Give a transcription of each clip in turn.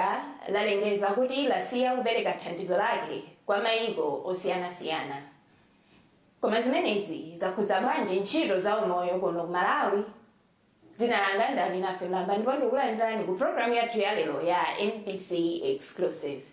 America lalengeza kuti lasiya kupereka thandizo lake kwa mayiko osiyanasiyana. Koma zimenezi zakhudza bwanji ntchito za umoyo kuno ku Malawi? Dzina langa ndi Alinafe Mlamba ndipo ndikulandirani ku programu yathu ya lero ya MBC Exclusive.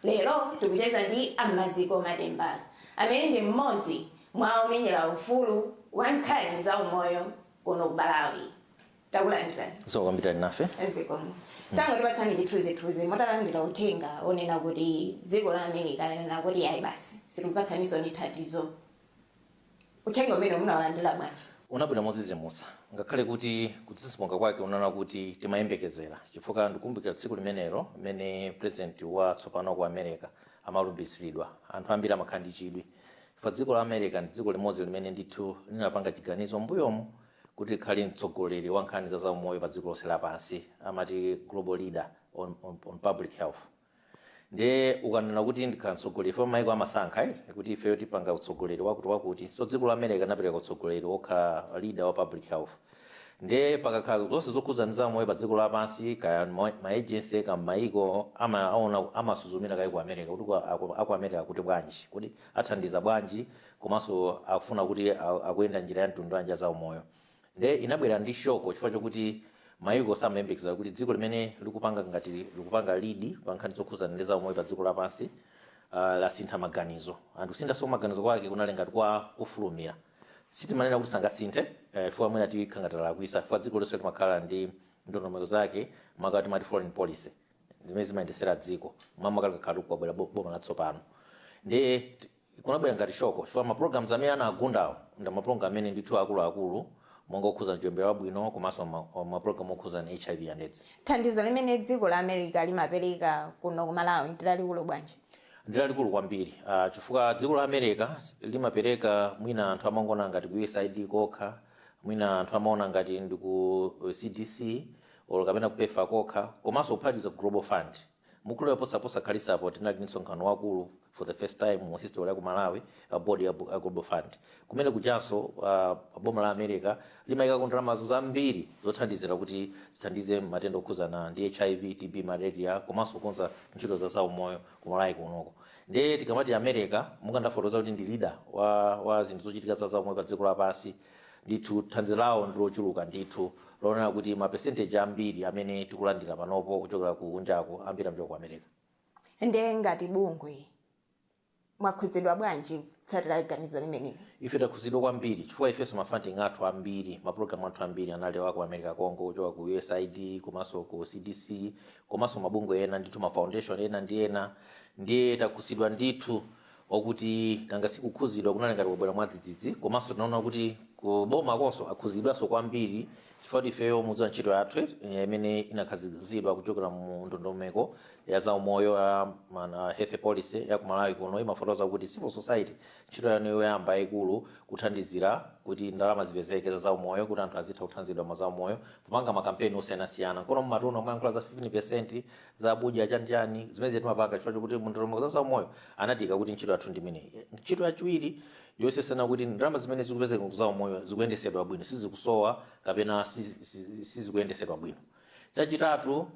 Lero tikucheza ndi Amaziko Matemba, amene ndi mmodzi mwa omenyera ufulu wa nkhani za umoyo kuno ku Malawi. Takulandirani. Zikomo kwambiri, Alinafe. Zikomo. Tangotipatsani chithunzithunzi mutalandira uthenga onena kuti dziko la America lanena kuti ayi, basi, sitikupatsaninso ni thandizo. Uthenga umene munawalandira bwanji? Unabwera modzidzimutsa, ngakhale kuti kudzidzimuka kwake unaona kuti timayembekezera, chifukwa ndikumbukira tsiku limenelo mmene president watsopano ku America amalumbiritsidwa, anthu ambiri amakhala ndi chidwi, chifukwa dziko la America ndi dziko limodzi limene ndithu linapanga chiganizo mbuyomu kuti likhale mtsogoleri wa nkhani za zaumoyo pa dziko lonse lapansi, amati global leader on public health. Ndiye ukanena kuti ndikhala mtsogoleri, ife maiko amasankha kuti ifeyo tipanga utsogoleri wakuti wakuti. So dziko la America linapereka utsogoleri wokhala leader wa public health. Ndiye pakakhala zonse zokhudza ndi zaumoyo pa dziko lapansi, kaya ma agency ka maiko, amaona, amasuzumira kayi ku America kuti aku America kuti bwanji, kuti athandiza bwanji, komanso akufuna kuti akuyenda njira ya mtundu wanji ya zaumoyo. Ndiye inabwera ndi shock, chifukwa chokuti maiko samayembekeza kuti dziko limene likupanga ngati likupanga lead pa nkhani zokhuzana ndi zaumoyo pa dziko lapansi lasintha maganizo. Anthu kusinthanso maganizo kwake kunali ngati kwa kufulumira. Sitimanena kuti sangasinthe, chifukwa mwina tikhala talakwisa, chifukwa dziko lonse limakhala ndi ndondomeko zake, makati timati foreign policy, zimene zimayendesera dziko, mamakalakhala kwabwera boma latsopano. Ndiye kunabwera ngati shock, chifukwa ma programs amene anagundawo ndi ma program amene ndithu akuluakulu, monga okhuza mchembere wabwino, komanso ma program okhuza ni HIV and AIDS. Thandizo limene dziko la America limapereka kuno ku Malawi ndi lalikulu bwanji? Ndi lalikulu kwambiri, chifukwa dziko la America limapereka, mwina anthu amangona ngati ku USAID kokha, mwina anthu amaona ngati ndi ku CDC or kapena ku PEPFAR kokha, komanso kuphatikiza Global Fund. Mukulewa posakhalisapo tinali ndi msonkhano wakulu for the first time mu history ya ku Malawi, board ya Global Fund. Kumene kujanso boma la America limayikako ndalamazo zambiri zothandizira kuti zithandize matenda okhuzana ndi HIV, TB, malaria, komanso kukonza ntchito za zaumoyo ku Malawi kunoko. Ndiye tikamati America, monga ndafotokoza kuti ndi leader wa zinthu zochitika za zaumoyo pa dziko lapansi, ndithu thandizo lawo ndi lochuluka ndithu, loonera kuti ma percentage ambiri amene tikulandira panopo kuchokera ku kunjako, ambiri amchoka ku America. Ndiye ngati bungwe mwakhudzidwa bwanji kutsatira ganizo limeneli? Ife takhuzidwa kwambiri, chifukwa ifenso ma funding athu ambiri, ma program athu ambiri anali aku America konko, kuchoka ku USAID, komanso ku CDC, komanso mabungwe ena ndithu, ma foundation ena ndi ena. Ndiye takhuzidwa ndithu, okuti nanga sikukhuzidwa kunali ngati kubwera mwadzidzidzi. Komanso tinaona kuti kuboma konso akhuzidwanso kwambiri, chifukwa kuti ifeyo mudziwa ntchito yathu imene inakhazikitsidwa kuchokera mu ndondomeko ya zaumoyo ya health policy ya ku Malawi kuno imafotokoza kuti civil society ntchito yanu yoyamba yayikulu kuthandizira kuti ndalama zipezeke za zaumoyo, kuti anthu azitha kuthandizidwa ma zaumoyo popanga makampeni osiyanasiyana. Nkono mumationa muyankhula za 15% za budya, chanjani, zimene timapanga chifukwa chokuti mu ndondomeko za zaumoyo anatika kuti ntchito yathu ndi imeneyi. Ntchito yachiwiri yosesana kuti ndalama zimene zikupezeka ku zaumoyo zikuyendesedwa bwino, sizikusowa kapena sizikuyendesedwa bwino. Chachitatu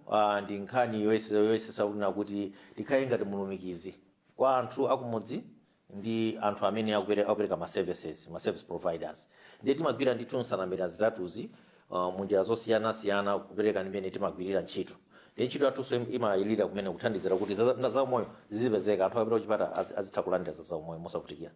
ndi nkhani yoyesesa kunena kuti tikhale ngati mulumikizi kwa anthu akumudzi ndi anthu amene akupereka ma services, ma service providers. Ndiye timagwira ndithu nsanamira zitatuzi munjira zosiyanasiyana kupereka ndimene timagwirira ntchito. Ndiye ntchito yathunso imayilira kumene kuthandizira kuti zaumoyo zizipezeka, anthu akapita kuchipatala azitha kulandira za zaumoyo mosavutikira.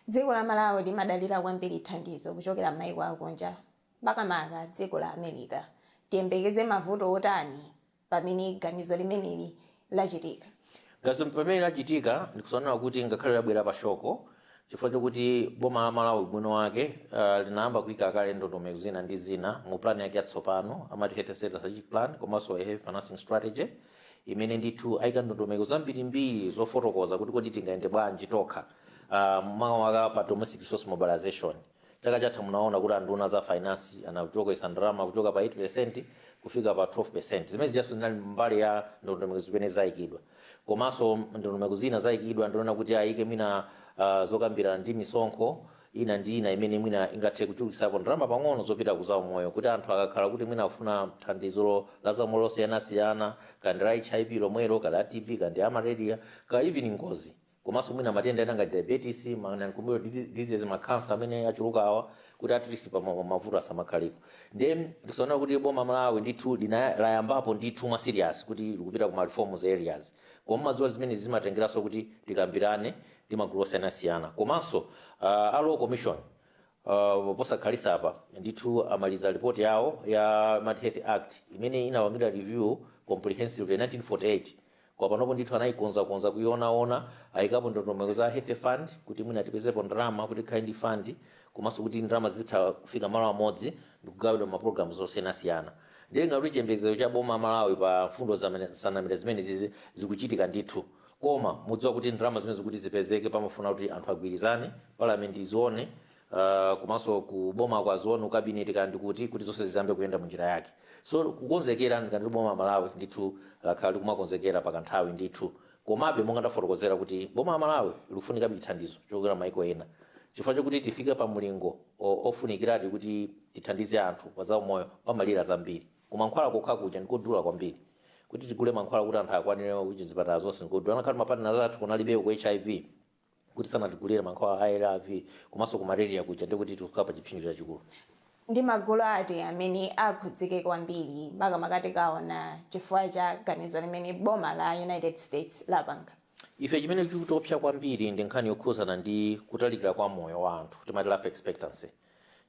Dziko la Malawi limadalira kwambiri thandizo kuchokera m'mayiko akunja, makamaka dziko la America. Tiyembekeze mavuto otani pamene ganizo limeneli lachitika? Ganizo pamene lachitika, ndikusanena kuti ngakhale labwera pa shock, chifukwa chokuti boma la Malawi bwino wake linayamba kuyika kale ndondomeko zina ndi zina mu plan yake yatsopano, amati Health Sector Strategic Plan komanso Health Financing Strategy, imene ndithu ayika ndondomeko zambirimbiri zofotokoza kuti kodi tingayende bwanji tokha, makamaka pa domestic resource mobilization. Chaka chatha munaona kuti anduna za finance anachokesa ndalama kuchoka pa 8% kufika pa 12%. Zimene zijaso zinali mbali ya ndondomeko zimene zayikidwa. Komanso ndondomeko zina zayikidwa, ndionena kuti ayike mina zokambirana ndi misonkho. Ina ndi ina imene mwina ingathe kuchulukitsapo ndalama pang'ono zopita ku zaumoyo, kuti anthu akakhala kuti mwina afuna thandizo la zaumoyo losiyanasiyana, kandi la HIV lomwelo, kandi la TB, kandi ya malaria, ka even ngozi, komanso mwina matenda ena ngati diabetes, ma diseases, makhansa amene achuluka awa, kuti at least pa mavuto asamakhalepo. Ndiye ndikusaona kuti boma Malawi ndithu layambapo ndithu mwa serious kuti likupita ku ma reforms areas, koma mazuwa zimene zimatengeranso kuti tikambirane ndi magulu osiyanasiyana. Komanso a Law Commission posakhalisa apa ndithu amaliza ripoti yawo ya Mental Health Act imene inapangidwa review comprehensively 1948. Kwa panopo ndithu anayikonzakonza, kuionaona, ayikapo ndondomeko za health fund kuti mwina tipezepo ndalama kuti ikhale ndi fund, komanso kuti ndalama zitha kufika malo amodzi ndikugawidwa ma programs osiyanasiyana. Ndiye ngati chiyembekezero cha boma Malawi pa mfundo sanamira zimene zizi zikuchitika ndithu, koma mudziwa kuti ndalama zimene zikuti zipezeke pamafuna kuti anthu agwirizane, parliament izione, komanso ku boma kwazione, cabinet, kandi kuti zonse ziyambe kuyenda munjira yake. So kukonzekera, ngati boma Malawi ndithu lakhala likumakonzekera pakanthawi ndithu. Komabe monga ndafotokozera kuti boma la Malawi likufunika chithandizo chochokera maiko ena, chifukwa chokuti tifike pa mlingo ofunikiradi kuti tithandize anthu pa zaumoyo pamalira zambiri. Koma mankhwala kokha kuja ndikodula kwambiri. Kuti tigule mankhwala kuti anthu akwanire kuti zipatala zonse ndikodula. Anakhati ma partners athu kunalibe ku HIV kuti sanatigulire mankhwala a ARV, komanso ku malaria kuja, ndikuti tikukhala pa chipsinjo chachikulu. Ndi magulu ati amene akhudzike kwambiri, makamaka tikaona chifukwa cha ganizo limene boma la United States lapanga? Ife chimene chikutopsa kwambiri ndi nkhani yokhuzana ndi kutalikira kwa moyo wa anthu, timati life expectancy,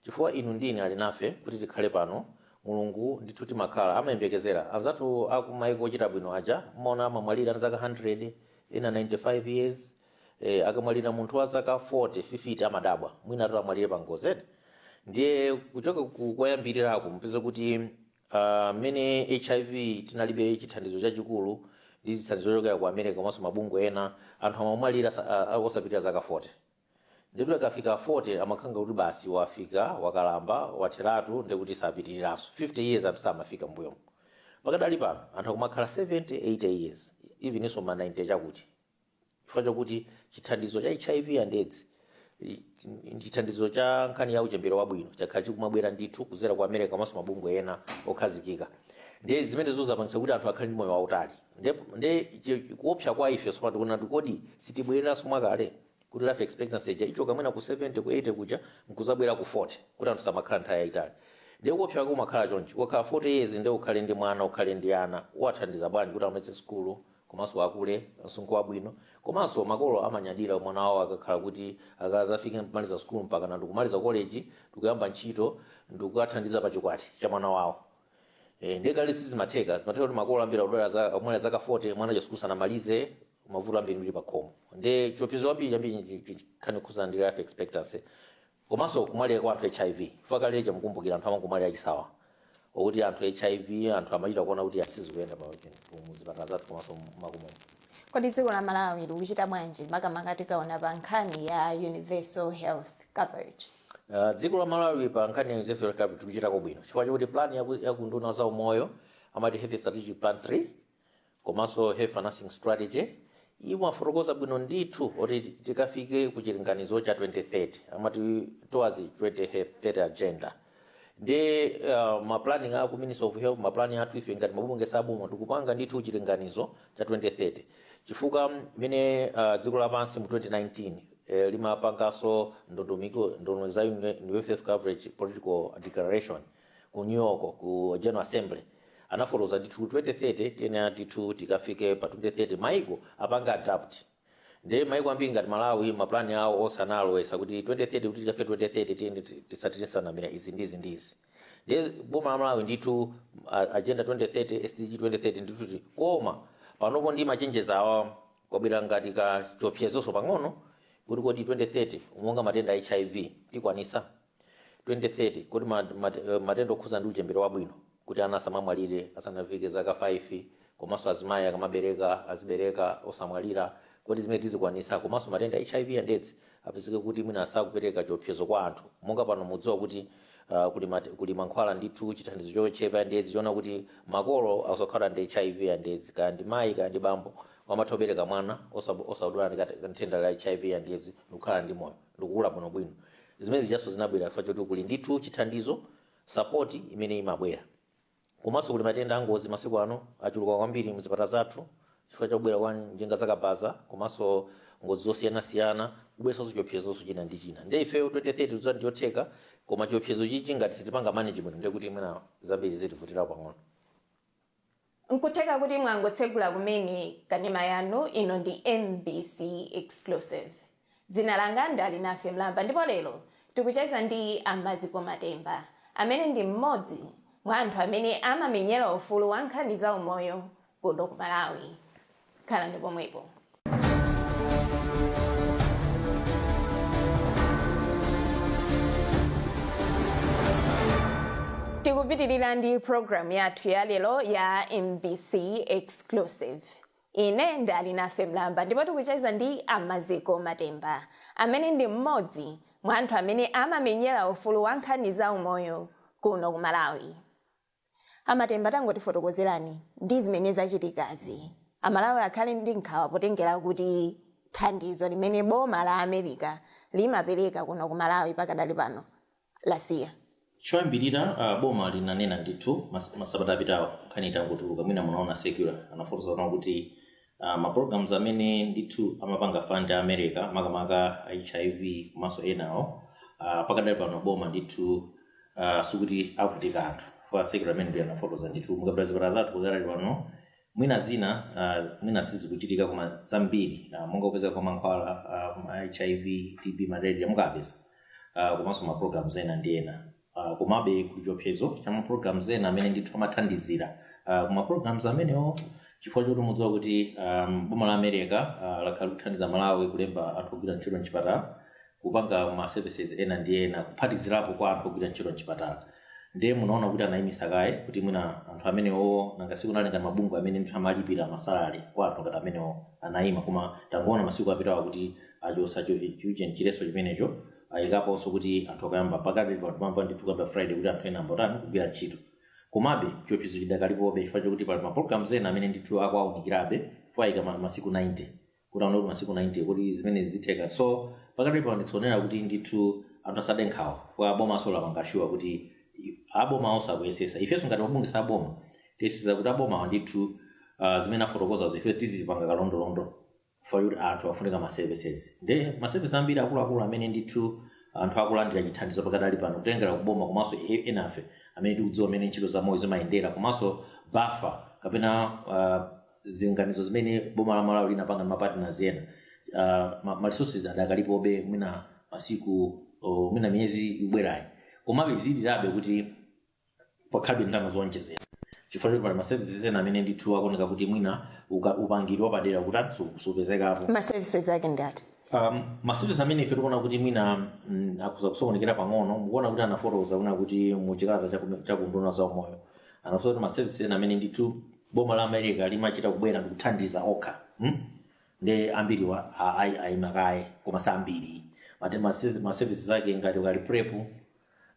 chifukwa inu ndine ali nafe kuti tikhale pano, Mulungu ndithu timakhala amayembekezera. Anzathu akumaiko ochita bwino aja mmaona amamwalira ndi zaka 100, ena 95 years. Akamwalira munthu wa zaka 40, 50, amadabwa, mwina atamwalire pa ngozi ene. Ndiye kuchoka koyambirirako mpeze kuti mmene HIV tinalibe chithandizo chachikulu ndi chithandizo chochokera ku America komanso mabungwe ena, anthu amamwalira osapitirira zaka 40. Ndipo akafika 40 amakhanga kuti basi, wafika, wakalamba, watheratu, ndikuti sapitiriranso. 50 years anthu samafika mbuyomo. Pakadali pano anthu akumakhala 70, 80 years, even inso ma 90 chakuti, chifukwa chokuti chithandizo cha HIV and AIDS, chithandizo cha nkhani ya uchembere wabwino chakhala chikumabwera ndithu kuzera ku America komanso mabungwe ena okhazikika. Ndiye zimene zozapangisa kuti anthu akhale ndi moyo wautali. Ndiye kuopsa kwa ife sopano tikuona kuti kodi sitibwereranso mwakale kuti life expectancy ija ichoka mwina ku 70, ku 80 kuja, nkuzabwera ku 40, kuti anthu samakhala nthawi yayitali. Ndiye kuopsa kumakhala chonchi: ukakhala 40 years, ndiye ukhale ndi mwana, ukhale ndi ana, uwathandiza bwanji kuti amalize sukulu komanso akule msinkhu wabwino? Komanso makolo amanyadira mwana wawo akakhala kuti akazafike kumaliza sukulu mpaka na ndikumaliza college, ndikuyamba ntchito, ndikukathandiza pa chikwati cha mwana wawo. Ndiye kale sizimatheka. Zimatheka kuti makolo ambiri akudwala amwalira zaka 40, mwana cha sukulu sanamalize, mavuto ambiri mbiri pakhomo. Ndiye chiopsezo ambiri ambiri nkhani yokhuzana ndi life expectancy, komanso kumwalira kwa anthu HIV, chifukwa kale chamukumbukira anthu amangomwalira chisawa okuti anthu HIV, anthu amachita kuona kuti asizikuyenda pa muzipatala zathu komanso makomomo. Kodi dziko la Malawi likuchita bwanji, makamaka tikaona pa nkhani ya universal health coverage? Dziko la Malawi pa nkhani ya universal health coverage tikuchitako bwino, chifukwa chokuti plan yaku nduna za umoyo, amati Health Strategic Plan 3 komanso Health Financing Strategy, imafotokoza bwino ndithu kuti tikafike ku chilinganizo cha 2030, amati towards 2030 agenda. Ndi ma planning aku Ministry of Health, ma planning athu ife ngati mabungwe saboma, tikupanga ndithu chilinganizo cha 2030, chifukwa mmene dziko lapansi mu 2019 limapanganso ndondomeko za universal health coverage political declaration ku New York ku General Assembly, anafotokoza ndithu 2030 tiyenera ndithu tikafike pa 2030 maiko apanga adapt. Ndiye maiko ambiri ngati Malawi, maplani awo onse analowesa kuti 2030, kuti tikafike 2030 tiyende tisatire sanamira izi ndizi ndizi. Ndiye boma la Malawi ndithu agenda 2030, SDG 2030 ndithu koma panopo ndi machenjeza awa kwabwera ngati ka chiopsezonso pang'ono kuti kodi 2030 monga matenda a HIV tikwanisa 2030? Kodi matenda okhuza ndi uchembere wabwino, kuti ana asamamwalire asanafike zaka 5, komanso azimayi akamabereka azibereka osamwalira, kodi zimene tizikwanisa? Komanso matenda a HIV and AIDS apezeke kuti mwina asakupereka chiopsezo kwa anthu, monga pano mudziwa kuti kuli mankhwala ndithu, chithandizo chochepa and AIDS, choona kuti makolo asakhala ndi HIV and AIDS, kaya ndi mayi kaya ndi bambo, amatha kubereka mwana osadwala ndi nthenda la HIV and AIDS, ndikukhala ndi moyo ndikukula bwinobwino. Zimene zijaso zinabwera chifukwa choti kuli ndithu chithandizo, support imene imabwera. Komanso kuli matenda angozi masiku ano achuluka kwambiri mzipatala zathu chifukwa chakubwera kwa njinga zakabaza komanso ngozi zosiyanasiyana, kubweresanso chiopsezonso china ndi china. Ndiye ifeyo 2030 tuza ndiyotheka, koma chiopsezo chichi ngati sitipanga management, ndiye kuti mwina zambiri zitivutira pang'ono. Nkutheka kuti mwangotsegula kumene kanema yanu, ino ndi MBC Exclusive. Dzina langa ndali Nafe Mlamba, ndipo lero tikucheza ndi Amaziko Matemba, amene ndi mmodzi mwa anthu amene amamenyera ufulu wa nkhani za umoyo kuno ku Malawi. Khalani pomwepo. Tikupitirira ndi program yathu ya lero ya MBC Exclusive. Ine ndali Nafe Mlamba, ndipo tikucheza ndi Amaziko Matemba, amene ndi mmodzi mwa anthu amene amamenyera ufulu wa nkhani za umoyo kuno ku Malawi. Amatemba, tangotifotokozerani ndi zimene zachitikazi, Amalawi akhale ndi nkhawa potengera kuti thandizo limene boma la America limapereka kuno ku Malawi pakadali pano lasiya? Choyambirira, boma linanena ndithu masabata apitawo, nkhani itangotuluka, mwina munaona circular, anafotokoza kuti ma programs amene ndithu amapanga fund a America, makamaka HIV komanso enawo, pakadali pano boma ndithu sikuti avutika anthu kwa circular amene ndi anafotokoza ndithu. Mukapita zipatala zathu pakadali pano, mwina zina mwina sizikuchitika, koma zambiri monga kupeza kwa mankhwala HIV, TB, malaria mukapeza, komanso ma programs ena ndi ena. Komabe kuli chiopsezo cha ma programs ena amene ndithu amathandizira kuma programs amenewo, chifukwa choti mudziwa kuti boma la America lakhala likuthandiza Malawi kulemba anthu ogwira ntchito mchipatala, kupanga ma services ena ndi ena, kuphatikizirapo kwa anthu ogwira ntchito mchipatala. Ndiye munaona kuti anayimisa kaye kuti mwina anthu amenewo, nanga siku nali ngati mabungwe amene ndithu amalipira ma salary kwa anthu ngati amenewo, anayima. Koma tangoona masiku apitawo kuti achosa chileso chimenecho, ayikaponso kuti anthu akayamba pakati pamva ndithu kuyamba Friday kuti anthu ena ambotani kugwira ntchito. Komabe chiopsezo chidakalipobe chifukwa chokuti pali ma programs ena amene ndithu akuawunikirabe, chifukwa ayika masiku 90 kuti aone kuti masiku 90 kuti zimene zitheka. So pakati pano ndikuonera kuti ndithu anthu asade nkhawa, chifukwa boma lapanga sure kuti aboma onse akuyesesa. Ifenso ngati mabungwe aboma tiyesesa kuti abomawa ndithu zimene afotokozazo ife tizipanga kalondolondo, chifukwa kuti anthu afunika ma services. Nde ma services ambiri akuluakulu amene ndithu anthu akulandira chithandizo pakadali pano kutengera kuboma, komanso enafe amene tikudziwa amene ntchito za moyo zimayendera, komanso buffer kapena zinganizo zimene boma la Malawi linapanga ndi ma partners ena, ma resources adakalipobe mwina masiku mwina miyezi ibwerayi. Komabe zilirabe kuti pakhalibe ndalama zowonjezera, chifukwa choti pali ma services ena amene ndithu akuoneka kuti mwina upangiri wapadera kuti supezekapo. Ma services ake ndi ati? Ma services amene ife tikuona kuti mwina akuza kusokonekera pang'ono, mukuona kuti anafotokoza kuna kuti muchikalata chakunduna za umoyo anafotokoza kuti ma services ena amene ndithu boma la America limachita kubwera ndikuthandiza okha, Ndi ambiri ayimakaye, koma si ambiri. Ma services ake ngati kali PrEP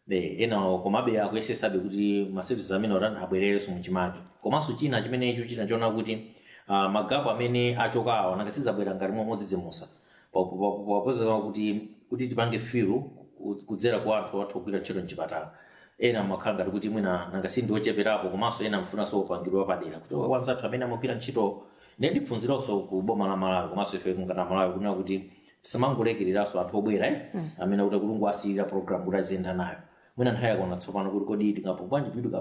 ena, komabe akuyesesabe kuti ma services amene otani abwererenso muchimake. Komanso china chimene icho china chiona kuti ma gap amene achokawa, nanga sizabwera ngati modzidzimusa, popezeka kuti tipange fill kudzera kwa anthu athu ogwira ntchito mchipatala, ena makhala ngati kuti mwina nanga si ndiocheperapo, komanso ena mfunanso upangidwe wapadera kuchoka kwa anzathu amene amagwira ntchito. Ndiye ndiphunziranso ku boma la Malawi komanso ife ngati Malawi kunena kuti tisamangolekereranso anthu obwera, amene kuti kulungu asiyira program kuti aziyenda nayo. Mwina nthawi yakona tsopano kuti kodi tingapanganje build